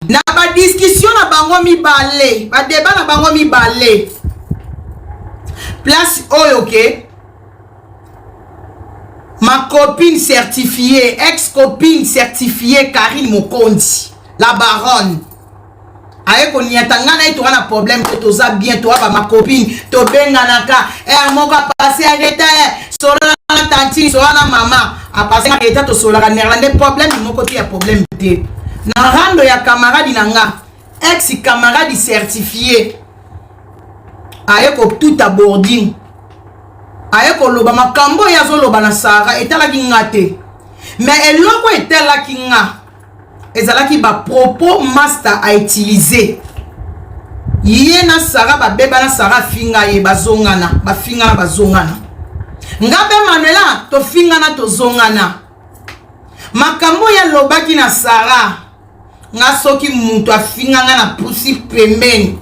Na badiscussion na bango mibale, badeba na bango mibale, place oyo ke ma copine certifiée, ex copine certifiée Karine Mokonzi, la baronne, aye koniata ngai na ye. Toza na problème te, toza bien, toza ba ma copine, tobenganaka heure moko apase areta, solola na tantine, solola na mama, apase areta, tosololaka néerlandais, problème moko te ya problème te. Na rando ya camarade na nga, ex camarade certifié, aye kotuta boarding, aye koloba makambo oyo azoloba na Sara etalaki nga te. Mais eloko etalaki nga ezalaki bapropos master autiliser. Ye na Sara babeba na Sara, afinga ye, bazongana, bafingana, bazongana. Nga mpe Manuela tofingana, tozongana. Makambo oyo alobaki na Sara, nga soki moto afinga nga na pusi pembeni,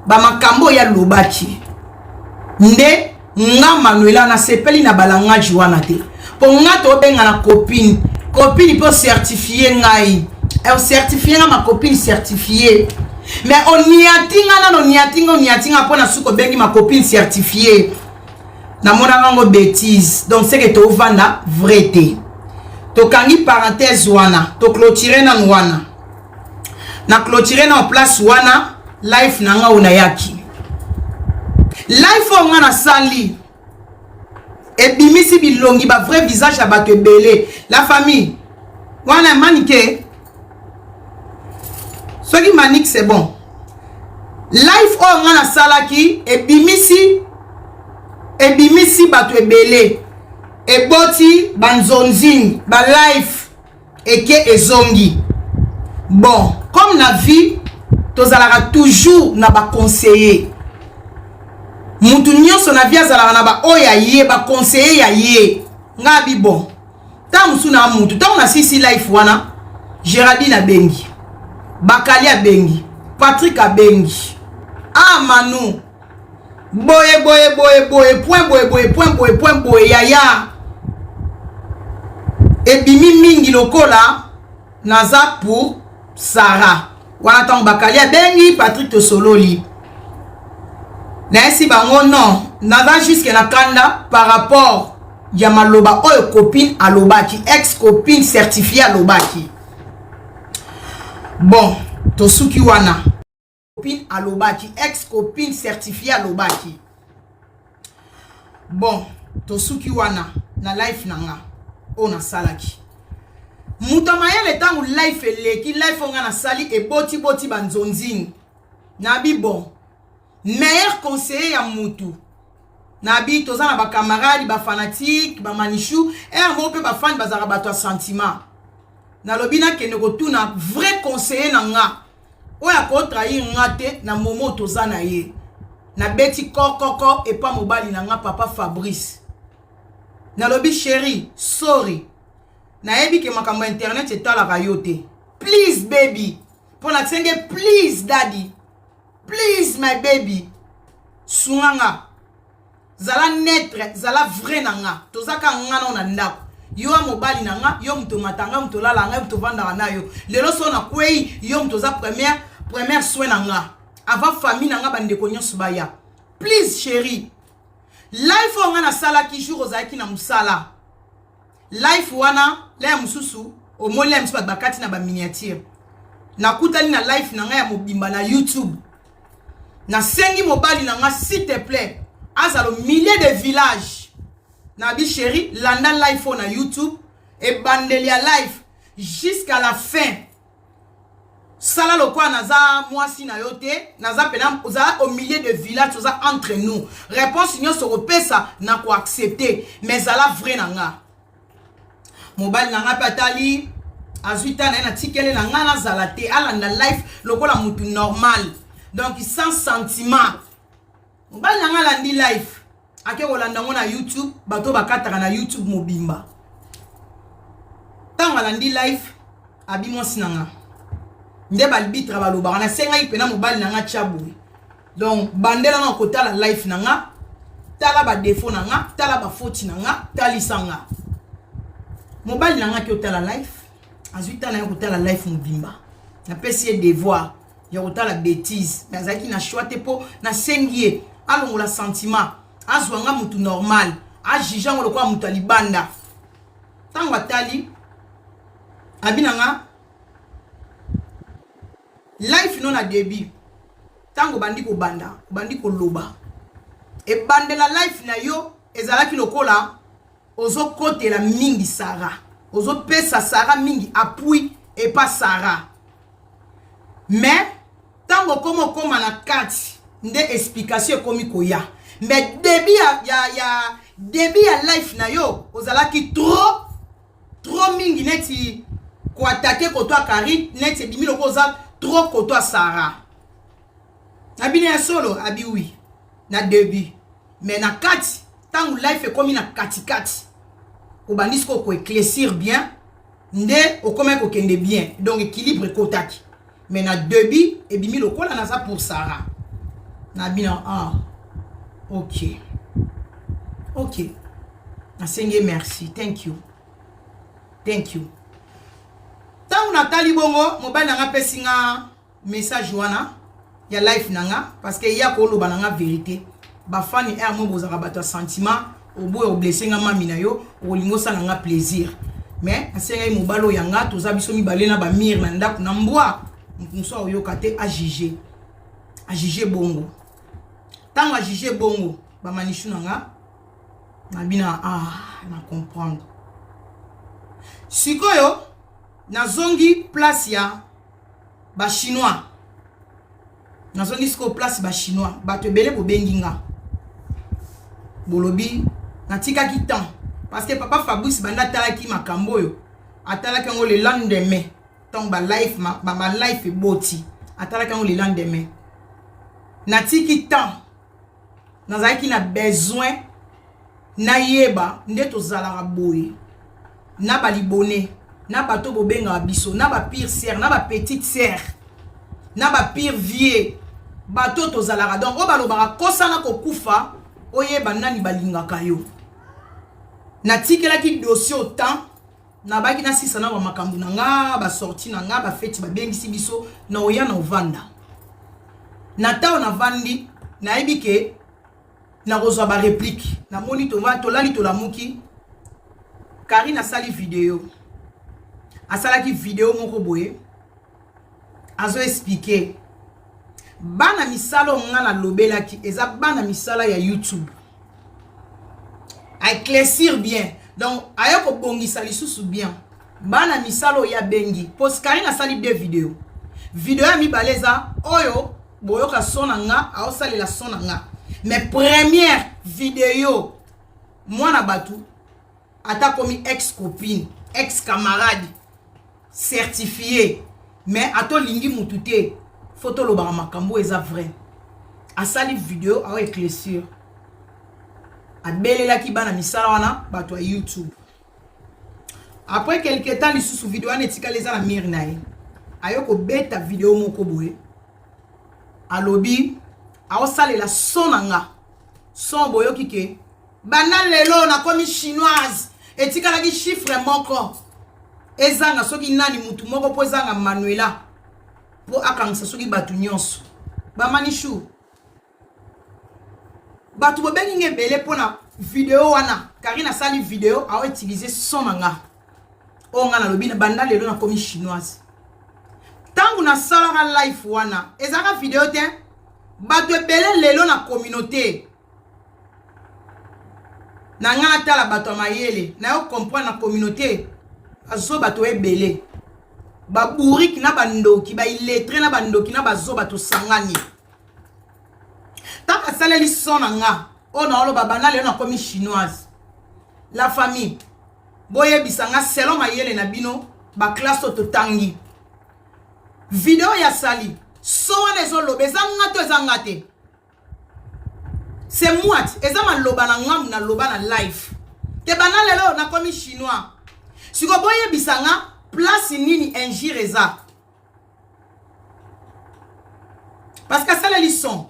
bamakambo oyo alobaki nde nga Manuela nasepeli na balangage wana te, mpo nga tobengana copine, copine mpo certifie ngai, certifie nga ma copine certifie, mais oniati nga nano, oniati nga, oniati nga mpo na suki obengi ma copine certifie, namonaka yango bêtise. Donc seke tovanda vrai te. Tokangi parenthèse wana, toclôture nanu wana, na clôture na place wana. Live na nga oyo nayaki, live oyo nga nasali ebimisi bilongi, bavrai visage ya bato ebele. La famille wana manike, soki manik, c'est bon. Live oyo nga nasalaki ebimisi bato ebele, eboti banzonzing, balive eke ezongi. Bon, comme na vie tozalaka toujours na baconseiller, mutu nyonso na vie azalaka na baoyo ya ye, baconseiller ya ye. Nga abi bon, ntango mosusu na mutu, ntango nasisi live wana, Géraldine abengi, Bakali abengi, Patrik abengi: "Ah Manu, boye boye boye boye, point boye boye, point boye, point boye." Yaya, ebimi mingi lokola naza pour Sara wana. Ntango Bakali abengi, Patrik, tosololi, nayesi bango non, naza jusque na kanda par rapport ya maloba oyo copine alobaki, ex copine certifié alobaki. Bon, tosuki wana. Copine alobaki, ex copine certifié alobaki. Bon, tosuki wana na live na nga oyo nasalaki. Moto mayele, ntango live eleki, live oyo nga nasali ebotiboti banzonzing, nabi bon, meilleur conseiller ya mutu, nabi toza na bacamarade, bafanatike, bamanichou ere moko mpe bafani bazalaka bato ya sentiment. Nalobi nakende kotuna vrai conseiller na nga oyo akotrahir nga te na momo toza na ye. Nabeti kokoko epa mobali na nga, papa Fabrice. Nalobi: "Chéri, sorry, nayebi ke makambo ya internet etalaka yo te. Please baby," mpo natisenge, "please daddy, please my baby, sunga nga, zala neutre, zala vrai na nga. Toza kaka nga nao na ndako, yo ya mobali na nga, yo moto omata nga, moto olala ngai, moto ovandaka na yo. Lelo so nakwei, yo moto oza première soin na nga avant famille na nga, bandeko nyonso baya. Please chéri, live oyo nga nasalaki jour ozalaki na mosala, live wana la ya mosusu omoni, la mosusu bato bakati na baminiature. Nakutani na live na ngai ya mobimba na YouTube. Nasengi mobali na nga, s'il te plaît, azala au milieu de village. Nabi: 'Chéri, landa live oyo na YouTube, ebandeli ya live jusqu'à la fin. Sala lokola naza mwasi na yo te, naza mpena ozala au milieu de village, toza entre nous. Réponse nyonso okopesa na koaccepte, mais zala vrai na nga.'" Mobali na nga mpe atali, azwi ta na ye, natikele na nga nazala te, alanda live lokola mutu normal, donc sans sentiment. Mobali na nga alandi live, ake kolanda yango na YouTube, bato bakataka na YouTube mobimba. Ntango alandi live, abi mwasi na nga nde balbitre balobaka. Nasengaki mpena mobali na nga tya boye, donc bandela na kotala live na nga, tala badefo na nga, tala bafoti na nga, talisa nga. Mobali na nga aki otala live, azwi tala ye kotala live mobimba. Napesi ye devoir ya kotala betise, mais azalaki na choix te mpo nasengi ye alongola sentiment, azwa nga mutu normal, ajuge yango lokola mutu ya libanda. Ntango atali abi na nga life no na début, ntango obandi kobanda, obandi koloba, ebandela life na yo ezalaki lokola ozokotela mingi Sara, ozopesa Sara mingi appui epa Sara. Mais ntango okoma okoma na kati nde explication ekomi koya. Mais début ya début ya life na yo ozalaki trop trop mingi neti koattaquer koto ya Karine, neti ebimi loko oza trop koto ya Sara. Na bino ya solo abi oui na début, mais na kati, ntango life ekomi na katikati, obandi sikoyo koéclaircir bien, nde okomaki kokende bien, donc équilibre ekotaki. Mais na début ebimi lokola naza pour Sara. Na bino ah ok, nasengi merci, thank you, thank you. Ntango natali bongo, mobali na nga apesi nga message wana ya life na nga, parce que ya koloba na nga vérité. Bafani aire mo bozalaka bato ya sentiment, oboya oblesser nga mami na yo, okolinga osala nga plaisir. Mais asengaki mobali oyo ya nga, toza biso mibale na bamire na ndako na mbwa, moto mosusu akoyoka te, ajuge, ajuge bongo. Ntango ajuge bongo, bamanishu na nga na bina ah, na comprendre. Sikoyo nazongi place ya Bachinois, nazongi sikoyo place Bachinois. Bato ebele bobengi nga, bolobi natikaki temps parce que papa Fabrice banda atalaki makambo oyo, atalaki yango le lendemain. Ntango balife balife eboti, atalaki yango le lendemain. Natiki temps, nazalaki na besoin nayeba nde tozalaka boye na balibone, na bato bobengaka biso na bapire sœur, na bapetite sœur, na bapire vie. Bato tozalaka donc oyo balobaka kosana kokufa, oyeba nani balingaka yo. Natikelaki dossier au temps nabaki nasisa na bamakambo na nga, basortie na nga, bafeti babengisi biso na oya na ovanda. Na ntango navandi, nayebi ke nakozwa baréplique. Namoni tolali, tolamuki, Karine asali video. Asalaki video moko boye, azoexpliquer bana misala oyo nga nalobelaki eza bana misala ya YouTube. Aéclaircir bien, donc aye kobongisa lisusu bien bana misala oyo abengi po Karine asali deux video. Video ya mibale eza oyo boyoka son na nga, aosalela son na nga. Mais première video, mwana bato ata komi ex copine, ex camarade certifié, mais atolingi mutu te, fo tolobaka makambo eza vrai. Asali video ao éclaircir, abelelaki bana misala wana, bato ya YouTube. Après quelque temps lisusu, video wana etikali eza na mire na ye. Aye kobeta video moko boye, alobi aosalela son na nga, son boyoki ke banda lelo nakomi Chinoise. Etikalaki chiffre moko ezanga soki nani mutu moko mpo ezanga Manuela mpo akangisa soki bato nyonso bamanishu. Bato bobengi nga ebele mpona video wana. Karine asali video, aoutiliser son na nga oyo nga nalobi banda lelo nakomi Chinoise. Ntango nasalaka live wana, ezalaka video te. Bato ebele lelo na communauté na ngai, natala bato ya mayele nayo comprendre, na communauté bazo bato ebele, babourike na bandoki, baillettré na bandoki na bazoba tosangani. Ntango asaleli son na nga oyo naoloba banda lelo nakomi Chinoise, la famille, boyebisa nga selon mayele na bino, baclasse oyo totangi, video ya sali so wana ezoloba eza nga to eza nga te? C'est moi, eza maloba na ngambu naloba na live te, banda lelo nakomi Chinois. Siko boyebisa nga place nini injure eza, parce que asaleli son.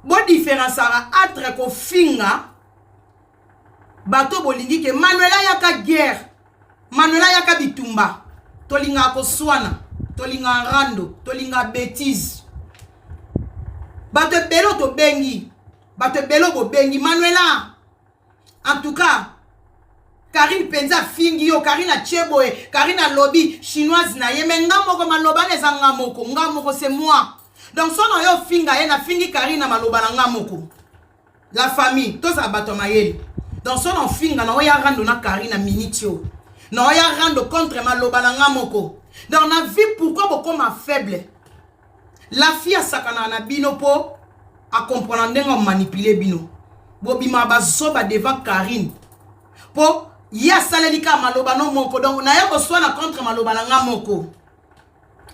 Bodifférenciaka entre kofinga bato bolingi ke Manuel ayaka guerre, Manuel ayaka bitumba. Tolingaka koswana. Tolinga rando, tolinga bêtise. Bato ebele oyo tobengi, bato ebele oyo bobengi Manuela. En tout cas, Karine mpenza afingi yo, Karine atie boye, Karine alobi chinoise na ye, mais nga moko maloba na eza nga moko, nga moko c'est moi. Donc so na yo ofinga ye, nafingi Karine na maloba na nga moko. La famille, tozala bato ya mayele. Donc so na ofinga na oya rando na Karine na minute oyo. Na oya rando contre maloba na nga moko. Donc na vie pourquoi bokoma faible? La fille asakanaka na bino po a comprendre ndenge a manipuler bino. Bobima bazoba devant Karine. Po ye asaleli kaka maloba no moko. Donc naye koswana contre maloba na nga moko.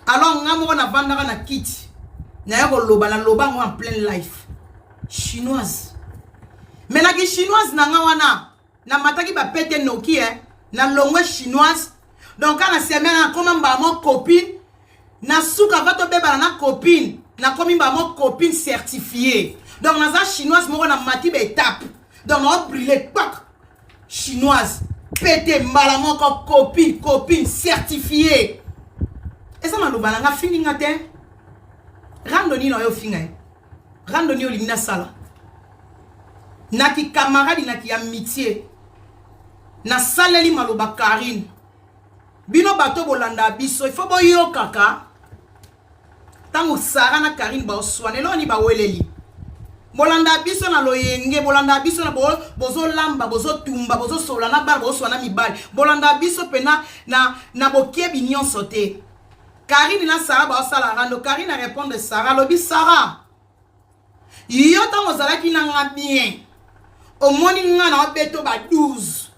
Alors nga moko navandaka na kiti. Naye koloba na loba ngo en pleine life. Chinoise. Mais na ki chinoise na nga wana namataki bapete noki eh, na longwe chinoise. Donc na semaine nakoma mbala mo copine. Na suka va tobebana na copine, nakomi mbala mo copine certifiée. Donc naza chinoise moko na mati ba étape. Donc na brûler pak chinoise pete mbala moko copine, copine certifiée. Eza maloba na nga fingi nga te. Rando nini oyo finga ye? Rando nini olingi nasala? Na ki camarade na ki amitié. Nasaleli maloba Karine. Bino bato bolanda biso, il faut boyokaka ntango Sarah na Karine baoswana eloko nini baweleli. Bolanda biso na loyenge, bolanda biso na bozolamba, bozotumba, bozosola na bana, bozoswana na mibali. Bolanda biso pena na bokebi nyonso te. Karine na Sarah baosala rando. Karine a répondre Sarah, alobi Sarah, yo ntango ozalaki na nga bien, omoni nga na obeto ba 12,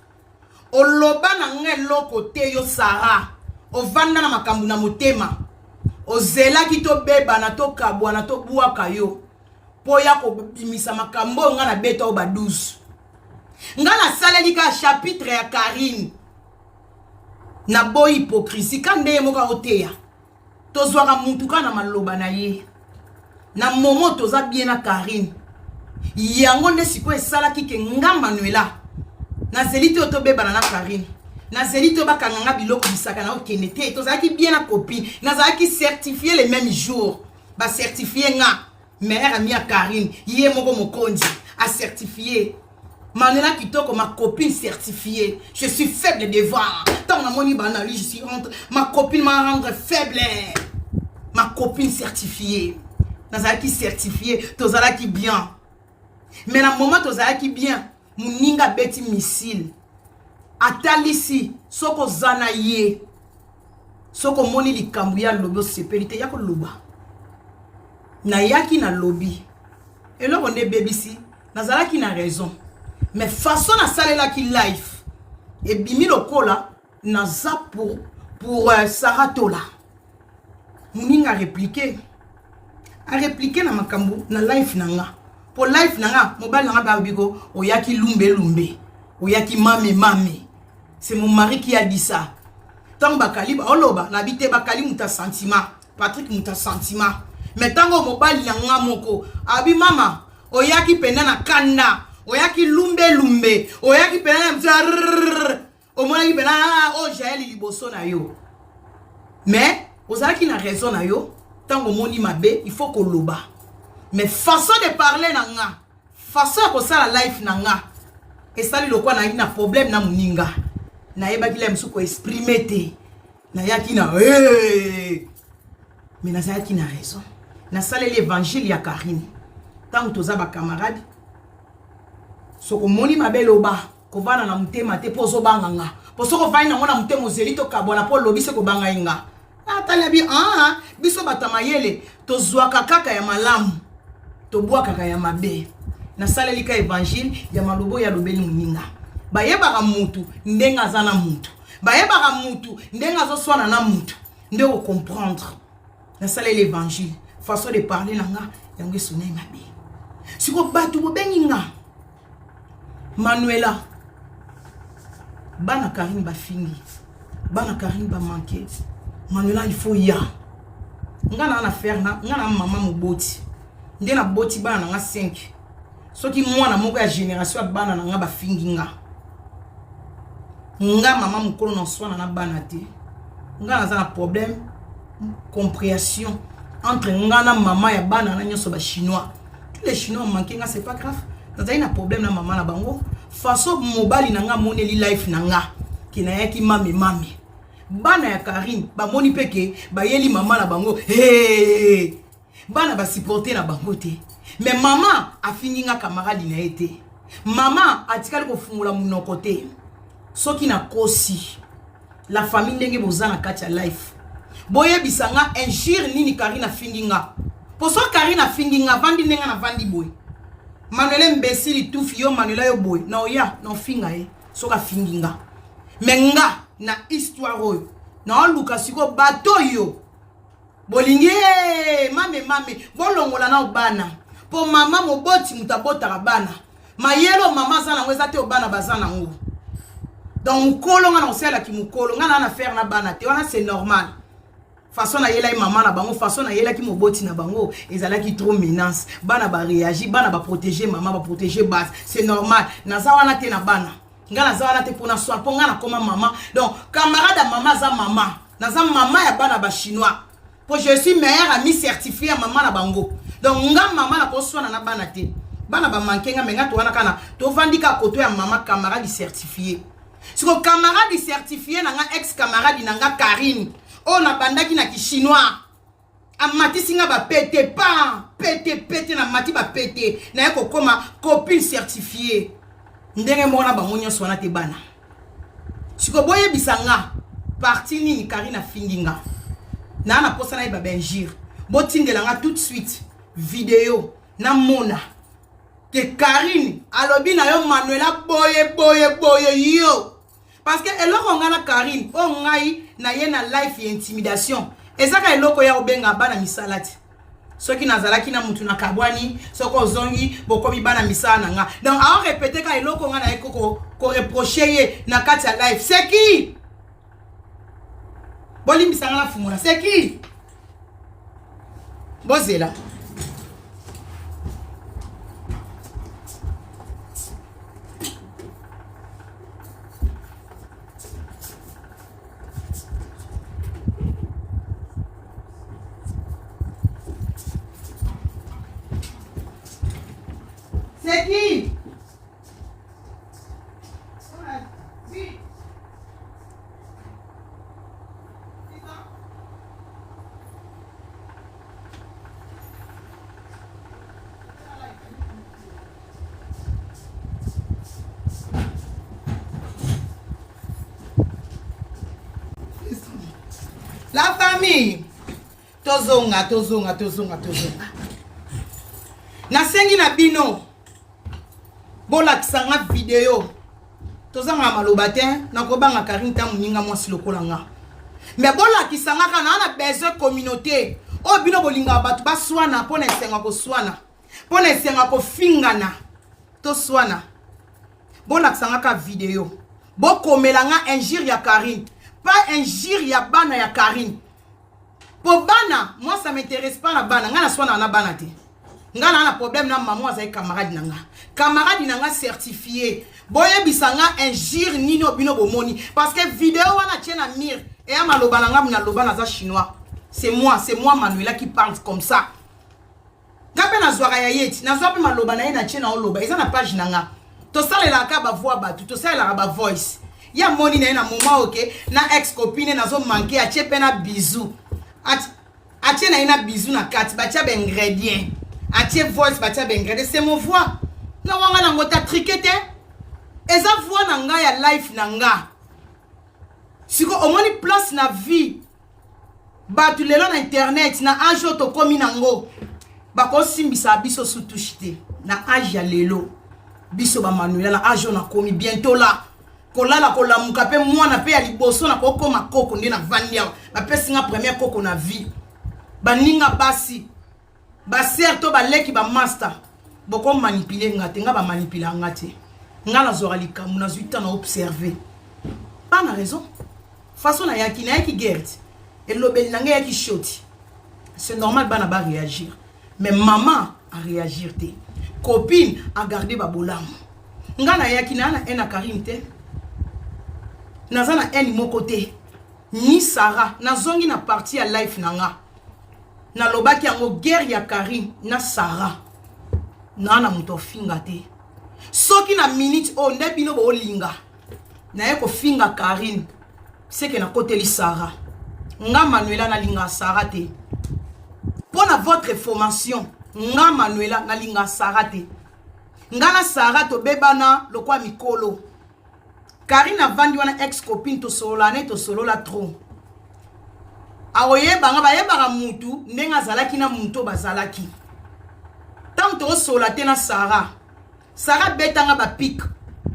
oloba na nga eloko te. Yo Sarah ovanda na makambo na motema, ozelaki tobebana, tokabwana, tobwaka yo mpo ya kobimisa makambo oyo nga na beta oyo ba 12. Nga nasaleli ka chapitre ya Karine. Naboyi hypocrisie ka nde ye moko aoteya. Tozwaka mutu kaka na maloba na ye. Na momo toza bien na Karine. Yango nde sikoyo esalaki ke nga Manuela nazeli te oyo tobebana na Karine. Nazeli te bakanga nga biloko bisaka na okende te. Tozalaki bien na copine. Nazalaki certifié le même jour. Ba certifié nga meilleure amie ya Karine, ye moko mokonzi a certifié. Manuela Kitoko, ma copine certifiée. Je suis faible devant. Tant namoni banali, je suis entre. Ma copine m'a rendre faible. Ma copine certifiée. Nazalaki certifié, tozalaki bien. Mais na moment tozalaki bien, moninga beti missile. Atalisi soko oza na ye. Soko omoni likambo ya lobi osepeli te, ya koloba. Nayaki na lobi. Eloko nde ebebisi, nazalaki na raison. Mais façon nasalelaki life ebimi lokola naza pour Sarah Tola. Moninga répliqué. A répliqué na makambo na life na nga. Po life na nga, mobali na nga babi ko oyaki lumbe lumbe, oyaki mame mame. C'est mon mari qui a dit ça. Tango bakali ba oloba na bite bakali muta sentiment, Patrick muta sentiment. Mais tango mobali na nga moko abi mama oyaki pena na kanda, oyaki lumbe lumbe, oyaki pena na mtsa, omonaki pena o Jael liboso na yo. Mais ozalaki na raison na yo, tango omoni mabe, il faut koloba. Mais façon de parler na nga, façon ya kosala life na nga, esali lokwa nayaki na problème na moninga. Nayebaki la mosusu koexprime te. Nayaki na hey! Mais nazalaki na raison. Nasaleli évangile ya Karine. Tango toza ba camarade, soko omoni mabe loba, kovanda na motema te mpo ozobanga nga. Po soko ovandi nango na motema ozeli tokabwana mpo olobi se kobanga ye nga. Atali abi, ah, biso bato ya mayele tozwaka kaka ya malamu, tobwakaka ya mabe. Nasaleli ka évangile ya malobo ya lobeli moninga. Bayebaka mutu ndenge aza na mutu, bayebaka mutu ndenge azoswana na mutu, nde okomprendre. Nasaleli évangile, façon de parler na nga yango esonai mabe. Siko bato bobengi nga Manuela, bana Karine bafingi, bana Karine bamanke. Manuela, il faut ya nga na na faire na nga na mama moboti nde naboti bana na nga 5. Soki mwana moko ya génération ya bana na nga bafingi nga, nga mama mokolo na swana na bana te, nga naza na problème. Comprehension entre nga na mama ya bana na nyonso ba chinois. Tous les chinois manquent nga, c'est pas grave. Nazali na problème na mama na bango. Façon mobali na nga moneli life na nga ke nayaki mame mame. Bana ya Karine bamoni pe ke bayeli mama na bango. Hey! Bana ba supporter na bango te. Mais mama afingi nga camarade na ye te. Mama atikali kofungola munoko te. Soki nakosi la famille ndenge boza na kati ya life boyebisa nga injure nini Karine afingi nga. Po so Karine afingi nga vandi ndenge na vandi boye. Manuel imbécile tufi yo Manuela yo boye na oya na ofinga ye soki afingi nga. Mais nga na histoire oyo na oluka siko bato yo bolingi hey, mame mame bolongola nao bana po mama moboti moto abotaka bana mayele mama aza nango eza te oyo bana baza nango donc mokolo nga na kosalelaki mokolo nga na na faire na bana te wana c'est normal façon nayelaki mama na bango façon nayelaki moboti na bango ezalaki trop menace bana baréagir bana baprotege mama baprotege base c'est normal naza wana te na bana nga naza wana te mpona soin mpo nga nakoma mama donc camarade ya mama aza mama naza mama ya bana bachinois mpo je suis meilleur ami certifié ya mama na bango donc nga mama nakoswana na bana te bana bamanke nga me nga towana kana tovandi kaka koto ya mama camarade certifié siko camarade certifié na nga ex camarade na nga Karine oyo nabandaki na kichinois amatisi nga bapete pa pete pete na mati bapete naye kokoma copine certifié ndenge moko na bango nyonso wana te bana siko boyebisa nga parti nini Karine afingi nga naa na posa nayeba bainjure botindela nga tout de suite video namona ke Karine alobi na yo Manuela boye boye boye yo parce que eloko nga na Karine oyo ngai na ye na life ya intimidation ezaka eloko ya kobenga bana misala ti soki nazalaki na mutu na kabwani soki ozongi bokomi bana misala na nga donc ao répéter ka eloko nga na ye ko ko reprocher ye na kati ya life c'est qui bolimbisa nga na fungola c'est qui bozela C'est qui? La famille, tozonga, tozonga, tozonga, tozonga. Nasengi na bino bolakisa nga video tozanga maloba te nakobanga Karine ta moninga mwasi lokola nga me bolakisa nga kaka naa na besoin communauté oyo bino bolingaka bato baswana mpo na esengo ya koswana mpo na esengo ya kofingana toswana bolakisa nga kaka video bokomela nga injure ya Karine pas injure ya bana ya Karine po bana moi ça m'intéresse pas na bana nga naswanaka na bana te nga naa na problème na maman azali camarade na nga camarade na nga certifié boyebisa nga injure nini oyo bino bomoni parce que video wana tie na mire eya maloba na nga naloba naza chinois c'est moi c'est moi Manuela qui parle comme ça nga mpe nazwaka ya ye ti nazwa mpe maloba na ye na tie na oloba eza na page na nga tosalelaka bavoi bato tosalelaka bavoice ye amoni na ye na moment oke na ex copine nazo manke atie mpe na bisou atie na ye na bisou na kati batia baingrédient atie voice batia baingrédient c'est mon voix na wanga nango ta trike te eza voix na nga ya life na nga siko omoni place na vie bato lelo na internet na age oyo tokomi nango bakosimbisa biso su touche te na age ya lelo biso bamanuela na age oyo nakomi bientôt la kolala kolamuka mpe mwana mpe ya liboso nakokoma koko nde navandi awa bapesi nga première koko na vie baninga basi ba sœur to baleki ba master boko manipuler nga te nga ba manipula nga te nga nazwaka likambo nazwi temps na observe pas na raison façon nayaki nayaki guerre ti elobeli na ngai eyaki shoti c'est normal bana ba réagir mais mama a réagir te copine a garder babolamu nga nayaki naa na haine na Karine te naza na haine moko te. Ni Sarah, nazongi na partie ya life na nga. Nalobaki yango guerre ya Karine na Sarah. Na na moto ofinga te. Soki na minute oyo nde bino bolinga naye kofinga Karine, seke nakoteli Sarah. Nga Manuela nalinga Sarah te. Mpo na votre formation, nga Manuela nalinga Sarah te. Nga na Sarah tobebana lokwa mikolo. Karine avandi wana ex copine tosolola ne tosolola trop. Akoyeba nga bayebaka mutu ndenge azalaki na mutu oyo bazalaki. Ntango tokosolola te na Sarah. Sarah beta nga ba pic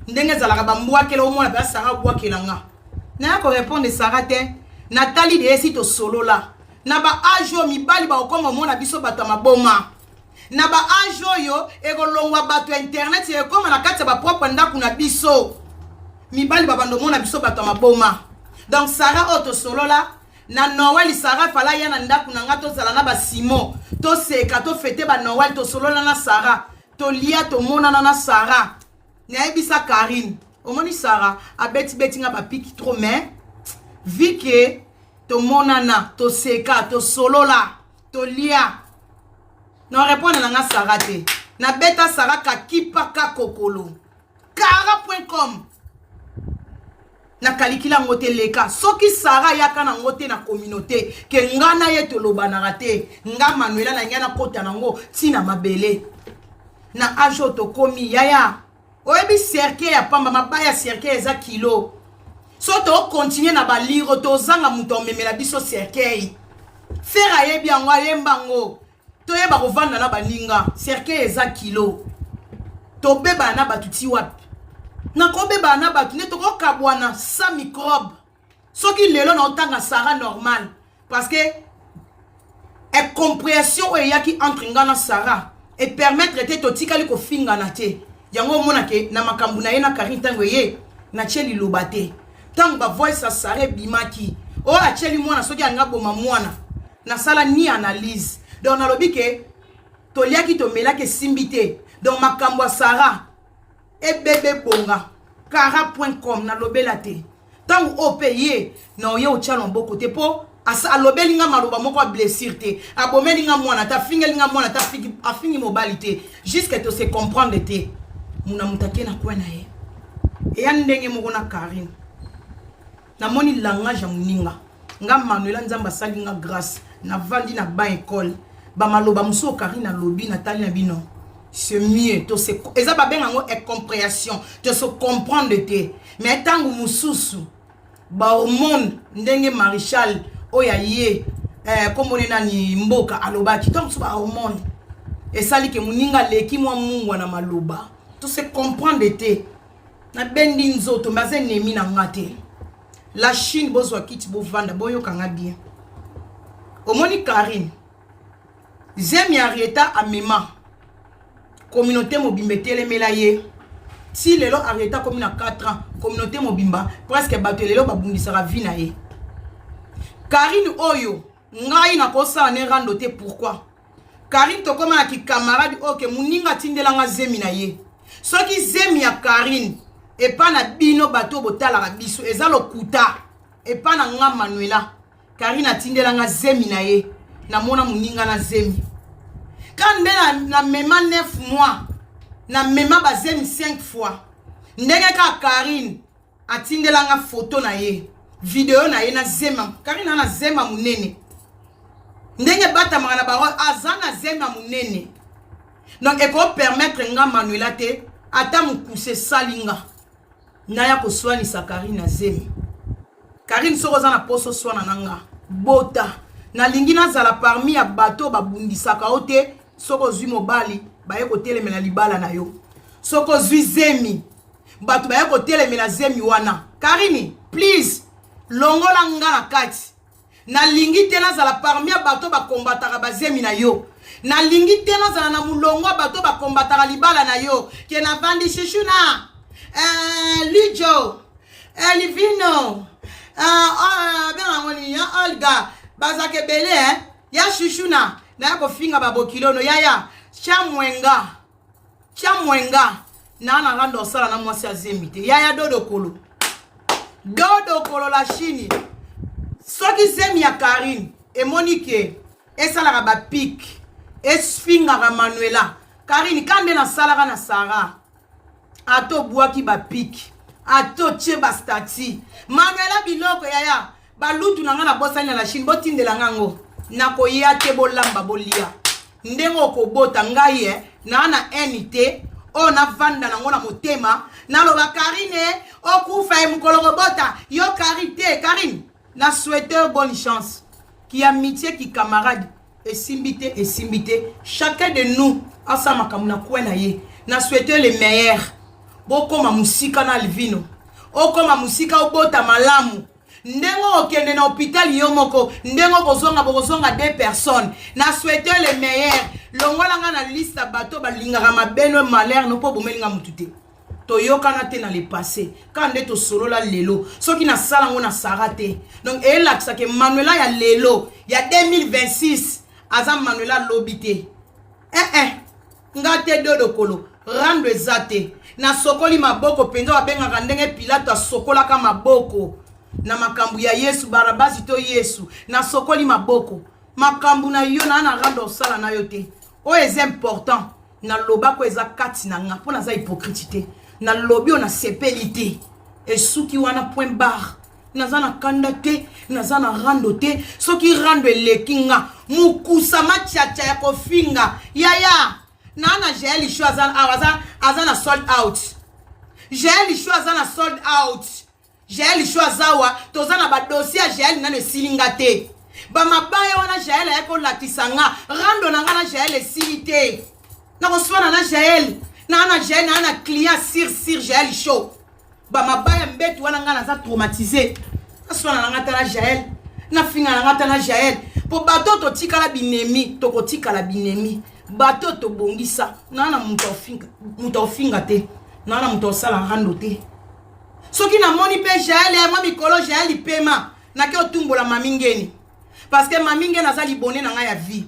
ndenge ezalaka bambwakela omona mpenza Sarah abwakela nga. Naya korepondre Sarah te. Natali de esi tosolola. Na ba age oyo mibali bakokoma omona biso bato ya maboma. Na ba age oyo ekolongwa bato ya internet ekoma na kati ya ba propre ndako na biso. Mibali babanda omona biso bato ya maboma. Donc Sarah oyo tosolola na Noël, Sarah fala ya na ndako na nga tozala na ba Simon, toseka, tofete ba Noël, tosolola na Sarah, tolia, tomonana na Sarah. Nayebisa Karine, omoni Sarah abeti beti nga ba piki trop mais vu que tomonana, toseka, tosolola, tolia. Na répondre na nga Sarah te. Na beta Sarah kakipa kakokolo. Kara.com. Na kalikila yango te leka. Soki Sarah yaka na ngo te na communauté ke nga na ye tolobanaka te. Nga Manuela na ngai nakota nango tina mabele. Na age oyo tokomi yaya. Oyebi cercueil ya pamba mabaya cercueil eza kilo. So to continuer na baliro tozanga moto amemela biso cercueil. Fer ayebi yango ayemba yango. Toyeba kovanda na baninga cercueil eza kilo. Tobebana na bato ti wapi? Nakobebana na bato nde tokokabwana sans microbe. Soki lelo na otanga Sarah normal parce que incompréhension oyo eyaki entre nga na Sarah et permettre te totikali kofingana te. Yango omona ke na makambo na ye na Karine ntango eye natie liloba te. Ntango ba voice ya Sarah ebimaki oyo atieli mwana soki alinga boma mwana nasala ni analyse. Donc nalobi ke toliaki tomelaki esimbi te. Donc makambo ya Sarah ebebe bonga kara.com nalobela te. Ntango oyo mpe ye na oye otya loboko te mpo alobeli nga maloba moko ya blessure te, abomeli nga mwana te, afingeli nga mwana te, afingi mobali te, jusque to se comprendre te. Muna moto ake na coin na ye. Eya ndenge moko na Karine. Namoni langage ya moninga. Nga Manuela Nzambe asali nga grâce. Navandi na ban école. Ba maloba mosusu Karine alobi natali na bino. C'est mieux. To se eza babenga yango incompréhension. To se comprendre te. Mais ntango mosusu ba hormone ndenge Maréchal oyo aye kombo ne nani mboka alobaki ntango mosusu ba hormone esali ke moninga aleki mwa mungwa na maloba. To se comprendre te. Nabendi nzoto mais aza ennemi na nga te. La Chine bozwa kiti bovanda boyoka nga bien. Omoni Karine zemi Arieta amema communauté mobimba etelemela ye. Ti lelo Arieta komi na 4 ans, communauté mobimba presque bato lelo babundisaka vie na ye. Karine oyo ngai nakosala ne rando te pourquoi? Karine tokoma na ki camarade oyo ke moninga atindelanga zemi na ye. Soki zemi ya Karine epa na bino bato botalaka biso eza lokuta, epa na nga Manuela Karine atindelanga zemi na ye, namona moninga na zemi. Quand nde na mema 9 mois, na mema ba zemi 5 fois. Ndenge ka Karine atindelanga photo na ye, video na ye na zema. Karine ana zema munene. Ndenge batamaka na ba aza na zema munene. Donc eko permettre nga Manuela te ata mukuse salinga. Naya koswanisa Karine na zemi. Karine soko oza na poso swana na nga. Bota. Nalingi nazala parmi ya bato babundisaka yo te soko ozwi mobali baye kotelemela libala na yo. Soko ozwi zemi bato baye kotelemela zemi wana. Karine, please longola nga na kati. Nalingi te nazala parmi ya bato bakombataka bazemi na yo. Nalingi te nazala na mulongo ya bato bakombataka libala na yo. Ke navandi shushuna Lijo, Livino, benga ngo nini ya Olga, bazaka ebele ya shushuna naya kofinga babokilono yaya chamwenga chamwenga na na rando osala na mwasi azemi te yaya dodo kolo dodo kolo la Chine. Soki zemi ya Carine emoni ke esalaka ba pic esfingaka Manuela, Carine ka nde nasalaka na Sarah, ata obwaki ba pic, ata otie ba statut, Manuela biloko yaya balutu na nga nabosani na la Chine, botindela nga yango, nakoya te, bolamba bolia ndenge okobota ngai eh, naa na haine te oyo navanda nango na motema naloba Karine okufa ye mokolo kobota yo Karine te. Karine, na souhaite bonne chance, ki amitié ki camarade esimbi te, esimbi te. Chacun de nous asala makambo na coin na ye. Na souhaite le meilleur, bokoma mosika na Alvino, okoma mosika, obota malamu ndenge okende na hôpital yo moko, ndenge okozonga, bokozonga deux personnes. Na souhaite le meilleur. Longola nga na liste ya bato balingaka mabeno malheur no, mpo bomelinga mutu te. Toyokana te na le passé, kaka nde tosolola lelo. Soki nasala yango na Sara te, donc eyelakisaka Manuela ya lelo ya 2026 aza Manuela alobi te. Eh eh, nga te dodokolo rando eza te. Nasokoli maboko mpenza, babengaka ndenge Pilato asokolaka maboko na makambo ya Yesu, Barabasi to Yesu. Nasokoli maboko makambo na yo, naa na rando osala na yo te. Oyo eza important, nalobako eza kati na nga mpo naza hypocrite te. Nalobi oyo nasepeli te, esuki wana, point barre. Naza na kanda te, naza na rando te. Soki rando eleki nga mokusa matiatia ya kofinga yaya naa na Jael Show aza, aza, aza na sold out. Jael Show aza na sold out. Jael Show aza awa, toza na badossier ya Jael nano esili nga te. Bamabaya wana Jael ayaki kolakisa nga, rando na nga na Jael esili te. Nakoswana na Jael, naa na Jael, naa na client sir sir Jael Show. Bamabaya mbetu wana nga naza traumatisé. Naswana na nga ta na Jael, nafinga na nga ta na Jael, mpo bato totikala binemi, tokotikala binemi. Bato tobongisa naa na moto aofinga te, naa na moto aosala rando te. Soki namoni mpe Jael ya mwa mikolo, Jael pema, nake otumbola mami ngeni, parce que mami ngeni aza libone na ngai ya vie,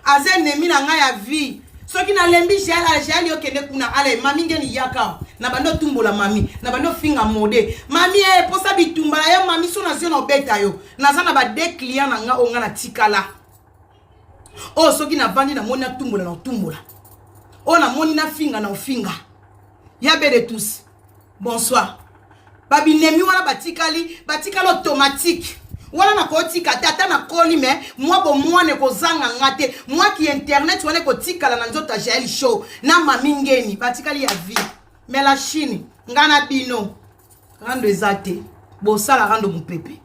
aza ennemi na ngai ya vie. Soki nalembi Jael, ale Jael yo kende kuna, ale mami ngeni yaka na bandi otumbola mami, na bandi ofinga mode mami e posa bitumba na yo mami. So nazio na obeta yo, naza na ba deux client na nga oyo nga natikala, oyo soki navandi namoni natumbola, na otumbola, oyo namoni nafinga, na ofinga ya be de tous. Bonsoir. Babinemi wana batikali, batikali automatique wana. Nakotika te ata nakoli, me mwa bomwana ekozanga nga te, mwa ki internet wana ekotikala na nzoto ya Jael Show na mami ngeni, batikali ya vie. Mais la Chine, nga na bino rando eza te. Bosala rando mopepe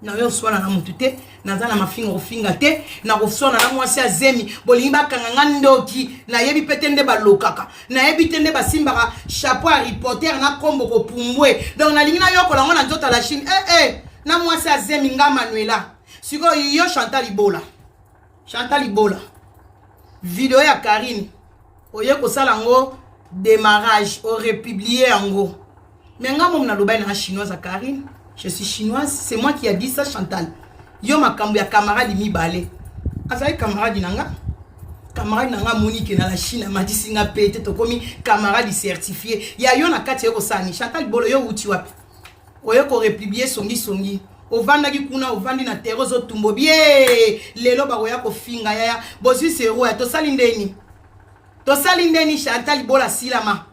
na yo, oswana na motu te. Naza na mafinga kofinga te, nakoswana na mwasi azemi. Bolingi bakanga nga ndoki, nayebi mpe te nde balokaka, nayebi te nde basimbaka chapeau ya reporter na nkombo kopumbwe. Donc nalingi nayokola yango na nzoto ya la Chine, eh, eh, na mwasi azemi nga Manuela. Sikoyo yo Chantal Ibola, Chantal Ibola, video ya Karine oye kosala yango démarrage, orepublier yango. Mais nga momo nalobai nanga chinoise ya Karine, je suis chinoise, c'est moi qui a dit ça. Chantal, yo makambo ya camarade mibale, azali camarade na nga, camarade na nga amoni ke na la Chine amatisi nga pe te, tokomi camarade certifié ya yo na kati. Yo kosala ni Chantal Bolo, yo wuti wapi oye korepublier songisongi? Ovandaki kuna, ovandi na terre, ozotumbo bie. Lelo bakoya kofinga yaya, bozwi zero ya tosali ndeni, tosali ndeni. Chantal Bola, silama.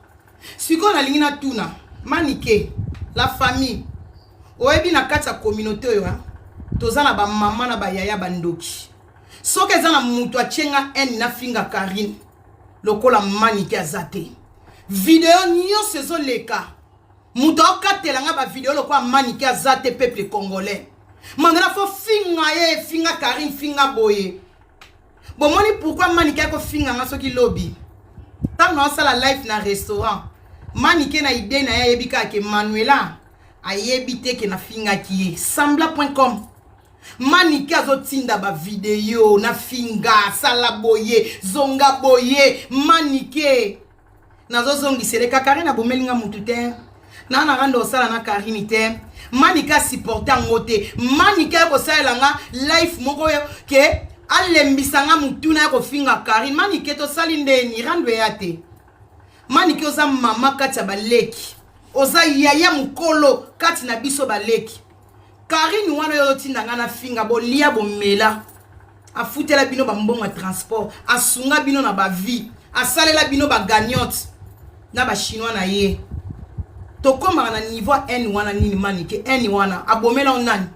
Sikoyo nalingi natuna Manike, la famille, oyebi na kati ya communauté oyo toza na bamama na bayaya bandoki. Soki eza na moto atie nga haine, nafinga Karine lokola Manike aza te. Video nyonso ezoleka, moto akatela nga bavideo lokola Manike aza te. Peuple congolais, Mandela fo finga ye, finga Karine, finga boye. Bomoni pourquoi Manike akofinga nga? Soki lobi ntango naosala live na restaurant, Manike na idée na ye ayebi kaka ke Manuela ayebi te ke nafingaki ye sambla.com. Manike azotinda bavideo nafinga, sala boye, zonga boye. Manike, nazozongisele Karine abomeli nga mutu te, naa na rando osala na Karine te. Manike asupporte yango te. Manike akosalela nga life moko oyo ke alembisa nga mutuna ya kofinga Karine. Manike, tosali ndeni, rando eya te. Manike, oza mama kati ya baleki, oza yaya mokolo kati na biso baleki. Karine wana oyo ozotinda ngai nafinga, bolia bomela, afutela bino bambongo ya transport, asunga bino na bavie, asalela bino bagagnote na bachinois na ye. Tokomaka na niveau ya haine wana nini Manike? Haine wana abomela yo nani?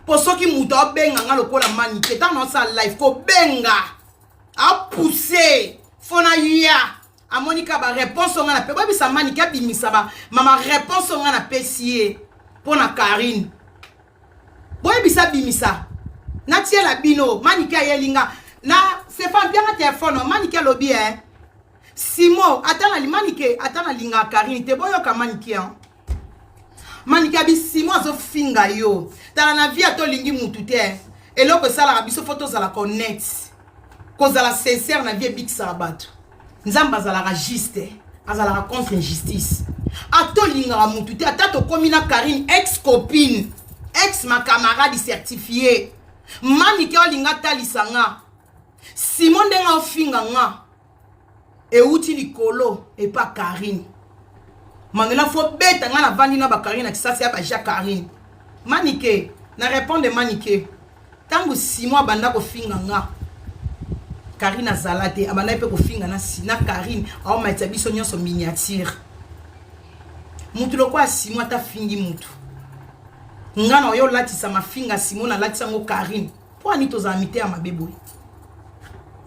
Mpo soki moto abenga nga lokola Manike ntango naosala live, kobenga apousse fo na ya amoni ka ba réponse nga na pe boyebisa Manike abimisa ba mama réponse nga na pesi ye mpo na Karine. Boyebisa abimisa natiela bino. Manike ayeli nga na Stefan bianga telefone. Manike alobi eh Simo ata na Manike ata nalingaka Karine te. Boyoka Manike hein? Manike abi Simo azofinga yo. Tala na vie ata olingi mutu te, eloko esalaka biso fo tozala honnête, kozala sincère na vie ebikisaka bato. Nzambe azalaka juste, azalaka contre injustice. Ata olingaka mutu te, ata tokomi na Karine ex copine, ex ma camarade certifié, Manike olinga atalisa nga Simon ndenge aofinga nga euti likolo epa Karine. Manuela fo beta nga navandi na bakarine na kisasi ya baja Karine. Manike na répondre Manike, ntango Simon abanda kofinga nga, Karine azala te, abandaki mpe kofinga na, na Karine aomatisa biso nyonso miniature. Mutu lokola Simon ata afingi mutu, nga na oyo olatisa mafinga Simon nalatisa yango Karine. Mpo ani tozala miteya mabe boye?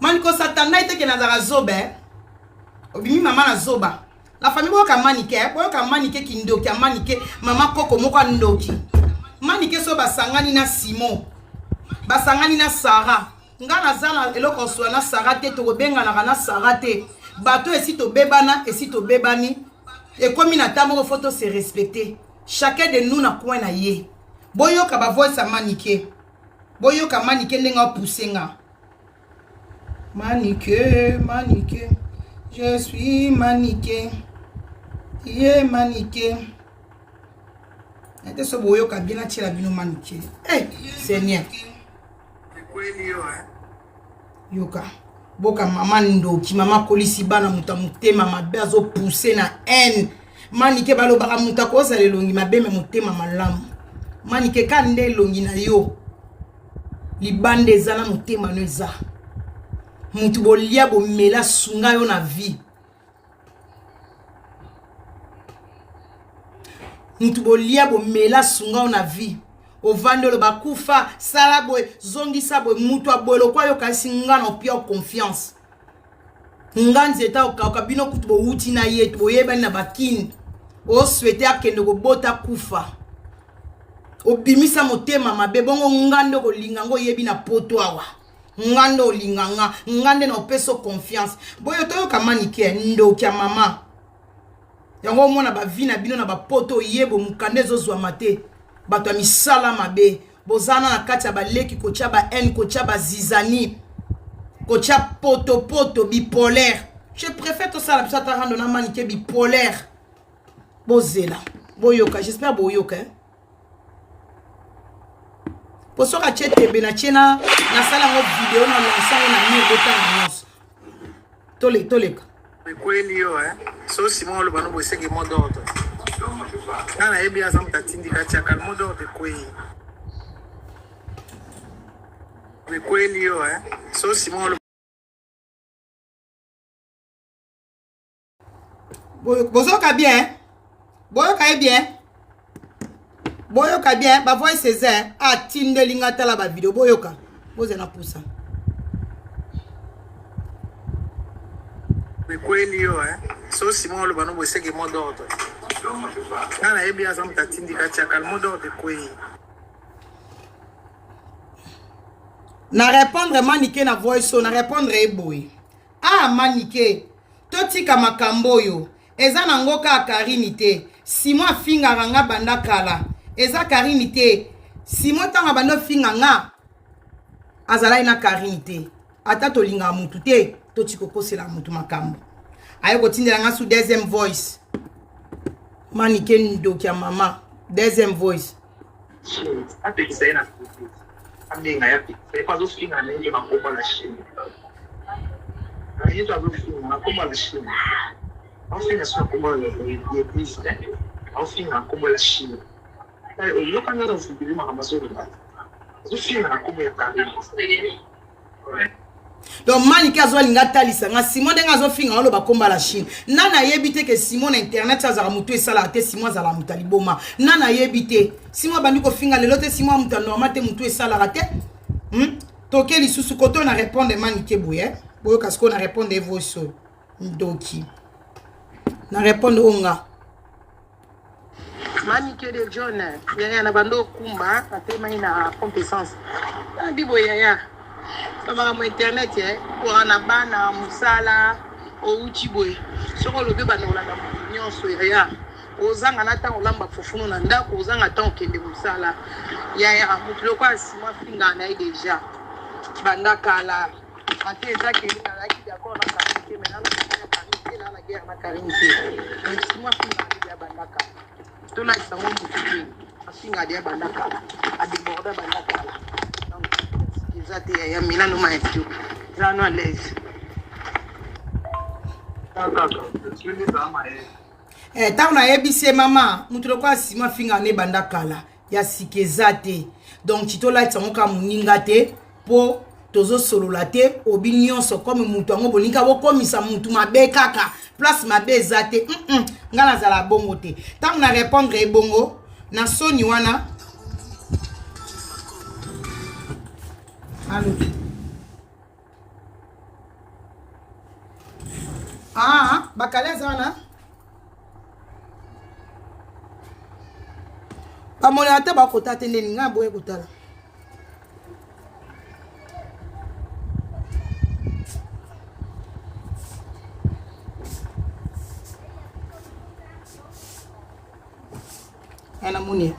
Maniko satandai teke nazala zoba eh? Obimi mama na zoba. La famille, boyoka Manike eh? Boyoka Manike kindoki ya Manike, mama koko moko ya ndoki. Manike so basangani na Simon, basangani na Sarah. Nga naza na eloko osola na Sarah te, tokobenganaka na Sarah te. Bato esi tobebana, esi tobebani. Ekomi na ntango moko fo to se respecter. Chacun de nous na coin na ye. Boyoka ba voice ya Manike. Boyoka Manike ndenge apousse nga. Manike, Manike, je suis Manike. Ye Manike. Ete so boyoka bien natiela bino Manike. Eh, Seigneur. Yoka. Boka mama ndoki, mama kolisi bana moto ya motema mabe azopousse na haine. Manike balobaka moto akozala elongi mabe me motema malamu. Manike ka nde elongi na yo libanda eza na motema no eza mutu bolia bomela sunga yo na vie. Mutu bolia bomela sunga yo na vie, ovandi oloba kufa sala boye zongisa boye, mutu aboye lokwa yo kasi nga na opia confiance nga nzeta okauka bino kutu bowuti na ye boyebani na bakini oswete akende kobota kufa obimisa motema mabe bongo nga nde okolinga ngo oyebi na poto awa nga nde olinga nga nga nde na opesa confiance boyo toyoka Manike ndoki ya mama yango omona bavi na bino na bapoto oyebo mokanda ezozwama te. Bato ya misala mabe bozana na kati ya baleki kotya ba haine, kotya bazizani, kotya potopoto bipolaire. Je préfère tosala biso ata rando na Manike bipolaire. Bozela boyoka, j'espère boyoka eh? Po soki atie tembe na tie na nasala yango video na lance yango na mur, botanga nyonso. Toleka. Ekweli yo eh? So Simon oloba no boesenge mot d'ordre nga nayebi aza moto atindika tiaka mot d'ordre ekwei ekweli yo eh? So Simon oloba. Bozoka bien, boyoka ye bien, boyoka bien bavoice eza atindeli nga. Tala bavideo, boyoka, bozela na pusa. Ekweli yo eh? So Simon oloba no boesenge mot d'ordre nga nayebi aza moto atindika tiaka mot d'ordre ekwei. Na répondre Manike na voice oyo, na répondre ye boye: ah Manike, totika makambo oyo eza nango kaka Karine te. Simon afingaka nga banda kala, eza Karine te. Simon ntango abandi ofinga nga azalaki na Karine te. Ata tolingaka mutu te, totika kokosela mutu makambo. Aye kotindela nga su deuxième voice. Manike ndoki ya mama, deuxième voice. Apekisa ye na abenga ye, apekisa ye po azofinga na ye mpe bakombo na Chine. Ye to azofinga na kombo ya Chine, aofinga so na kombo ya église te, aofinga na kombo ya Chine. Donc Manike azolinga atalisa nga Simon ndenge azofinga oloba komba la Chine. Nani ayebi te ke Simon na internet azalaka motu esalaka te, Simon azalaka moto ya liboma. Nani ayebi te Simon abandi kofinga lelo te, Simon moto ya normal te, motu esalaka te. Toke lisusu koto na répondre Manike boye. Boyoka sikoyo na répondre ye voice oyo. Ndoki. Na répondre oyo nga. Manike de John, yaya na bando okumba, natelemaki na pompe essence. Nabi boye yaya, ba makambo internet eh, oka na bana mosala outi boye, soki olobi obanda kolanda moto nyonso yaya, ozanga na ntango olamba fufu na ndako, ozanga ntango okende mosala yaya, moto lokola Simon afingaka na ye deja banda kala. Ate eza ke nazalaki d'accord na Karine te, mais nanu na Karine te, na na guerre na Karine te. Donc Simon afingaka deja banda kala. Tolakisa ngo motu te, afingaka deja banda kala, adéborda banda kala. Donc eza te yaya, Milano ma Ethiopie. Eza no à l'aise. Eh, ntango nayebisi ye mama moto lokola Simon afingaka ne banda kala ya sika eza te, donc titolatisa yango kaka moninga te mpo tozosolola te obi nyonso comme moto yango bolingi bokomisa motu mabe kaka place mabe eza te. Nga nazala bongo te. Ntango na répondre ye bongo na soni wana, allo ah, bakali aza wana bamonaka te, bakota te ndeni ngai boye kotala. Namoni,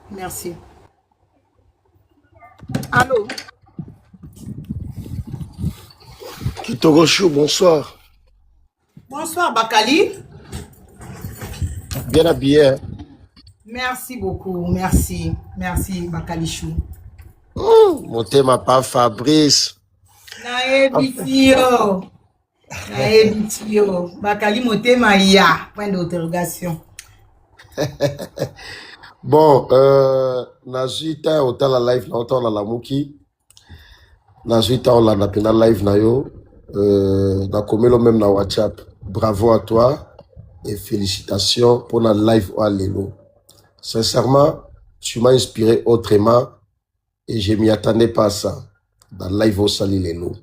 merci. Allô. Kitoko Chou, bonsoir. Bonsoir Bakali. Bien habillé. Merci beaucoup, merci. Merci Bakali Chou. Motema pa Fabrice. Nayebisi yo. Nayebisi yo. Bakali motema ya point d'interrogation. Bon, nazwi temps otala live na otala nalamuki. Nazwi temps olanda mpena live na yo. Nakomelo même na WhatsApp. Bravo à toi et félicitations pour la live oyo lelo. Sincèrement, tu m'as inspiré autrement et je m'y attendais pas à ça. Dans live osali lelo.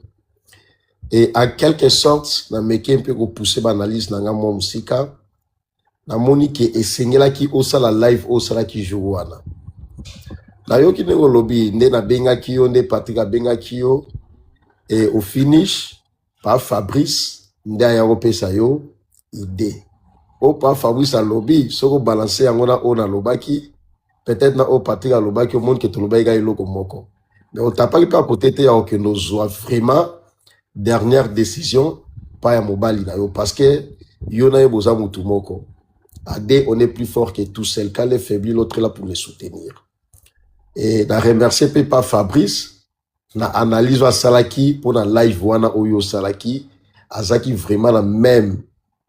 Et en quelque sorte, nameki mpe kopousser baanalyse na nga mwa mosika. Namoni ke esengelaki osala live oyo osalaki jour wana. Nayoki ndenge olobi nde nabengaki yo, nde Patrick abengaki yo, e au finish pa Fabrice nde aya kopesa yo idée. Oyo pa Fabrice alobi, soki obalance yango na oyo nalobaki, peut-être na oyo Patrick alobaki, omoni ke tolobaki kaka eloko moko. Mais otapaki mpe akote te ya kokende ozwa vraiment dernière décision pa ya mobali na yo, parce que yo na ye boza mutu moko. À deux, on est plus fort que tout seul. Quand l'un faiblit, l'autre est là pour le soutenir. Et na remercier mpe pa Fabrice na analyse oyo asalaki mpona live wana oyo osalaki. Azalaki vraiment na même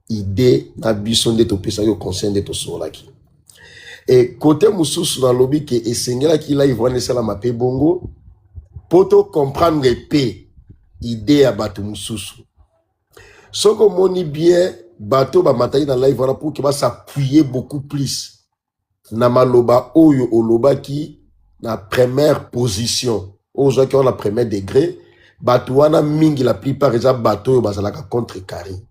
idée na biso nde topesaki conseil, nde tosololaki. E côté mosusu, nalobi ke esengelaki live wana esalama mpe bongo mpo tocomprendre mpe idée ya bato mosusu. Soki omoni bien, bato bamataki na live wana pour ke bas'appuyer beaucoup plus na maloba oyo olobaki na première position oyo ozwaki wana na premier degré. Bato wana mingi, la plupart eza bato oyo bazalaka contre Karine.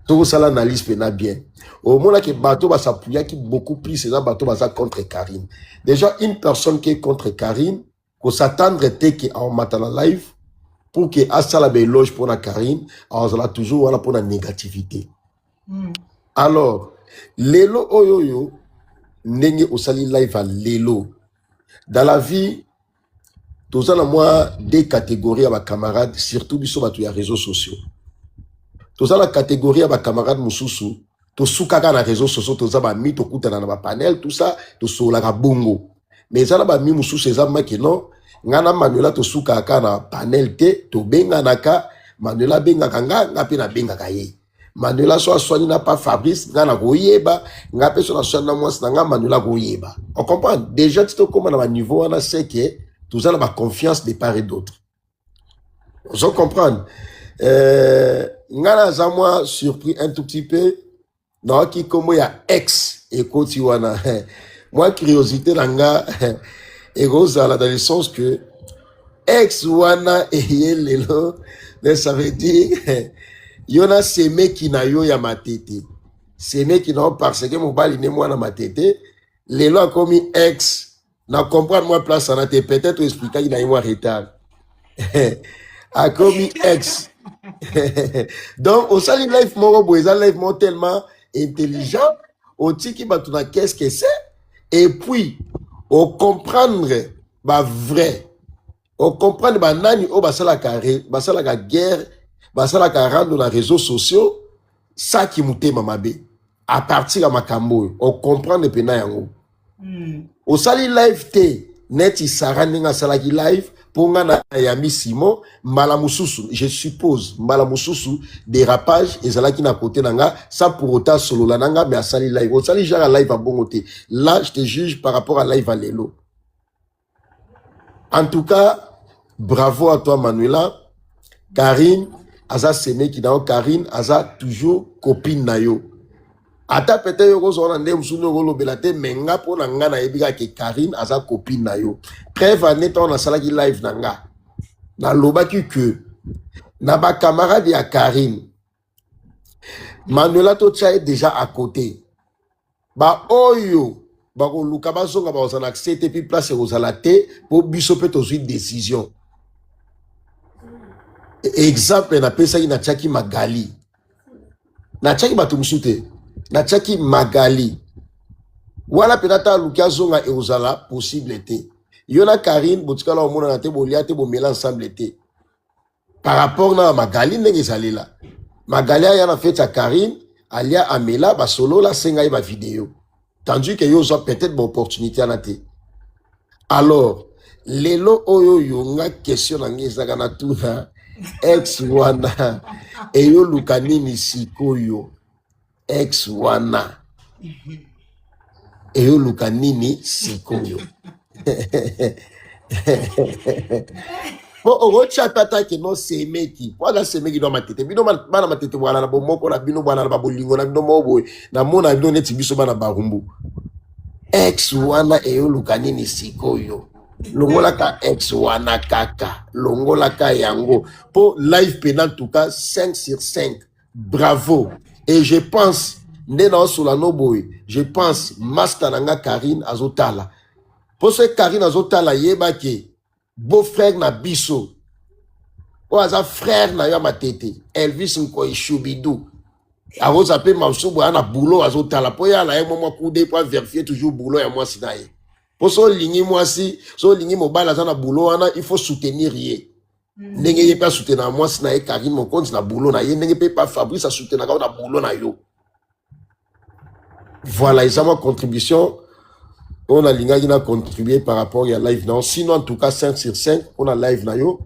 Tokosala analyse mpena bien, omonaki bato bas'appuyaki beaucoup plus eza bato baza contre Karine. Déjà, une personne qui est contre Karine, kos'attendre te ke aomata na live pour ke asala baéloge mpona Karine. Azala toujours wana mpona négativité. Alors lelo oyo oyo ndenge osali live ya lelo, dans la vie toza na mwa deux catégories ya bacamarade, surtout biso bato ya réseaux sociaux. Toza na catégorie ya bacamarade mosusu, tosukaka na réseaux sociaux, toza bami, tokutana na bapanel, tout ça, tosololaka bongo. Mais eza na bami mosusu, eza make non, nga na Manuela tosukaka na panel te, tobenganaka. Manuela abengaka nga, nga mpe nabengaka ye. Manuela so aswani na pa Fabrice, nga nakoyeba, nga pe so naswani na mwasi na nga, Manuela akoyeba. On comprend déjà ti tokóma na ba niveau wana, c'est que toza na ba confiance de part et d'autre. Ozo comprendre? Nga naza mwa surpris un tout petit peu, nayoki nkombo ya ex ekoti wana. Mwa curiosité na nga ekozala dans le sens que ex wana eye lelo, mais ça veut dire yo na semeki na yo ya matete, semeki na yo parce que mobali ne mwana matete, lelo akomi ex. Na comprendre mwa place wana te, peut-être expliquaki na ye mwa retard, akomi ex. Donc osali life moko boye, eza life moko tellement intelligent, otiki bato na qu'est-ce que c'est, et puis ocomprendre bavrai, ocomprendre banani oyo basalaka guerre, basalaka rando na réseaux sociaux, saki motema mabe à partir ya makambo oyo, ocomprendre mpena yango. Osali live te neti Sara ndenge asalaki live mpo nga na yambi Simon. Mbala mosusu, je suppose, mbala mosusu dérapage ezalaki na kote na nga, sans pour autant solola na nga, mais asali live. Osali genre live abongo te. Là, je te juge par rapport à live à lelo. En tout cas, bravo à toi, Manuela. Karine aza semeki na yo, Karine aza toujours copine na yo. Ata peut-être yo kozwa na nde mosusu nde okolobela te, me nga, mpo na nga, nayebi kaka ke Karine aza copine na yo. Preuve ane, ntango nasalaki live na nga, nalobaki ke na bacamarade ya Karine, Manuela totya ye déjà à côté. Baoyo bakoluka bazonga, bakozala na accès te, mpi place ekozala te, mpo biso mpe tozwi décision. Exemple napesaki, natiaki Magali, natiaki bato mosusu te, natiaki Magali wana mpena. Ata aluki azonga, ekozala possible te. Yo na Karine botikala omonana te, bolia te, bomela ensemble te. Par rapport na Magali, ndenge ezalela, Magali aya na fete ya Karine, alia, amela, basolola, asenga ye bavideo, tandis que yo ozwa peut-être baopportunité wana te. Alors lelo oyo oyo nga, question na ngai ezalaka na tuna: ex wana eyoluka nini sikoyo? Ex wana eyoluka nini sikoyo? Po okotya mpe ata ke no semeki, po aza semeki no matete. Bino bana matete bwana na bomoko na bino, bwana na babolingo na bino moko boye, namona bino neti biso bana barumbu. Ex wana eyoluka nini sikoyo? Longolaka ex wana kaka, longolaka yango, po live pena, en tout cas 5 sur 5, bravo. Et je pense nde naosola no boye, je pense master na nga Karine azotala, mpo soki Karine azotala, yeba ke beau frère na biso oyo aza frère na yo ya matete, Elvis Nkoi Shubidu, akoza mpe masubu aya na boulot, azotala mpo ye ala ye mwa mwa kude mpo averifie toujours boulot ya mwasi na ye. Mpo so olingi mwasi, so olingi mobali aza na boulot wana, il faut soutenir ye ndenge ye mpe asoutenaka mwasi na ye Karine Mokonzi na boulot na ye, ndenge mpe pa Fabrice asoutenaka yo na boulot na yo. Voilà, eza mwa contribution oyo nalingaki na contribuer par rapport ya live na yo. Sinon, en tout cas, 5 sur 5 mpona live na yo.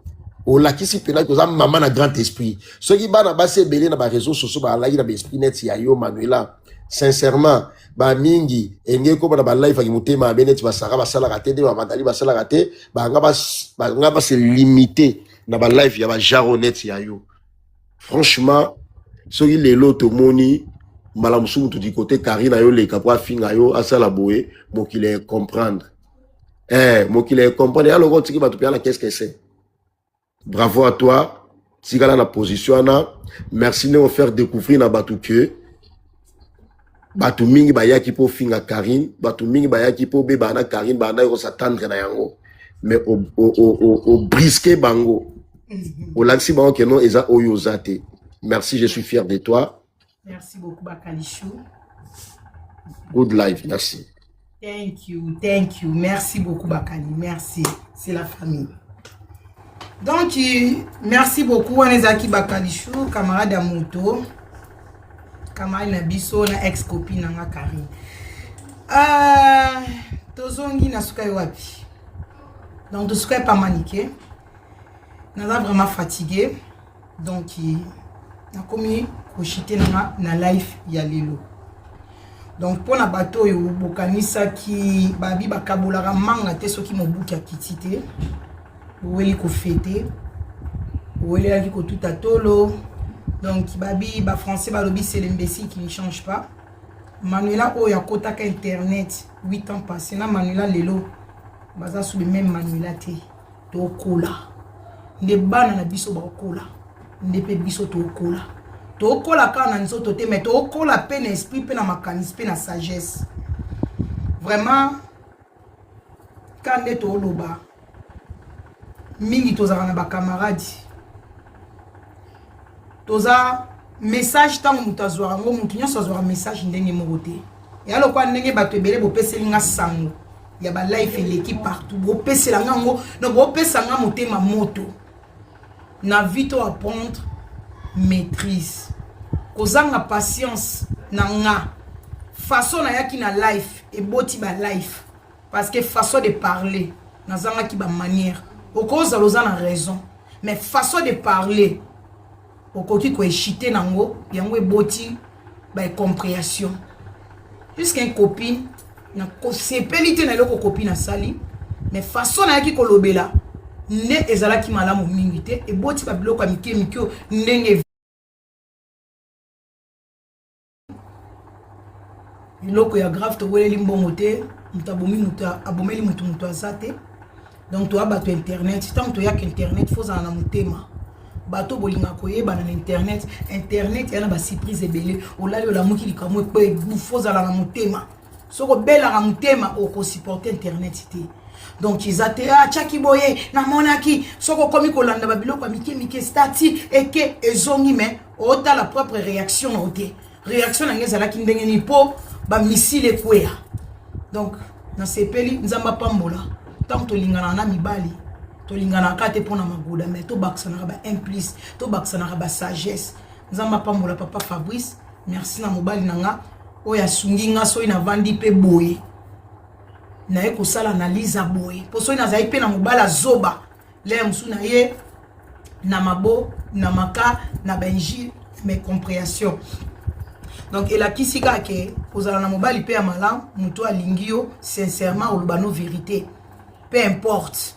Olakisi mpena oza mama na grand esprit. Soki bana basi ebele na bareseau sociaux bazalaki na baesprit neti ya yo, Manuela, sincèrement, bamingi enge ekóma na balive aki motema mabe neti basara basalaka te, nde bamagali basalaka te. Banga base limité na balive ya bajaro neti ya yo. Franchement, soki lelo tomoni mbala mosusu motu di kote Karine ayoleka mpo afinga yo, asala boye, mokili ecomprendre, mokili ecomprendre ya loko otiki bato mpe na qu'est-ce que c'est. Bravo à toi, tikala na position wana. Merci ndenge ofaire découvrir na bato ke bato mingi bayaki mpo ofinga Karine, bato mingi bayaki mpo obebana na Karine, bandaki kosatendre na yango, mais obriske bango, olakisi bango ke non, eza oyo oza te. Merci, je suis fier de toi. Merci beaucoup, Bakalichou. Good life, merci. Thank you, thank you. Merci beaucoup, Bakali. Merci. C'est la famille. Donc, merci beaucoup. Wana ezalaki Bakalichou, camarade ya moto. Camarade na biso, na ex-copine na nga Karine. Tozongi na suka wapi? Donc, tosuka pas maniqué. Naza vraiment fatigué. Donc, Nakomi koshite na nga na life ya lelo. Donc mpo na bato oyo bokanisaki babi bakabolaka manga te soki mobuki akiti te, boweli kofete, bowelelaki kotuta tolo. Donc babi ba français balobi c'est l'imbécile qui ne change pas. Manuela oyo akotaka internet 8 ans passé na Manuela lelo baza sous le même Manuela te. Tokola nde bana na biso bakola nde mpe biso tokola, tokola kaka na nzoto te, mais tokola mpe na esprit mpe na makanisi mpe na sagesse. Vraiment ka nde toloba mingi, tozalaka na bacamarade, toza message. Ntango moto azwaka yango, moto nyonso azwaka message ndenge moko te. Eya lokola ndenge bato ebele bopeseli nga sango ya balife eleki partout, bopesela nga yango. Donc bopesa nga motema moto na vie to apprendre maîtrise, kozanga patience na nga. Façon nayaki na life eboti balife parce que façon de parler, nazangaki bamanière. Okozala oza na raison, mais façon de parler okoki koeshite nango, yango eboti baincompréhension. Puisque un copine nakosepeli te na eloko copine asali, mais façon nayaki kolobela nde ezalaki malamu mingi te, eboti babiloko ya mike mike oyo ndenge eloko ya grave. Toweleli mbongo te, moto abomi moto, abomeli moto, moto aza te. Donc toya bato internet, ntango toyaka internet, fozala na motema. Bato bolingaka koyebana na internet, internet eya na basurprise ebele. Olali, olamuki, likambo ekpe, fozala na motema. Soki obelaka motema, okosupporte internet te. Donc eza te atiaki boye, namonaki. Soki okomi kolanda babiloko ya mike mike, stati eke ezongi, mais otala propre réaction na yo te. Réaction na ngai ezalaki ndenge nini mpo bamisile ekweya? Donc nasepeli, Nzambe apambola. Ntango tolinganaka na mibali, tolinganaka te mpona magoda, mais tobakisanaka ba 1 plus, tobakisanaka basagesse. Nzambe apambola papa Fabrice. Merci na mobali na nga oyo asungi nga. Soki navandi mpe boye, naye kosala analyse ya boye, mpo soki nazali mpe na mobali azoba lere mosusu na ye na mabo na maka na bainjure, mais compréhension. Donc elakisi kaka ke kozala na mobali mpe ya malamu, moto alingi yo sincèrement, oloba no vérité, peu importe.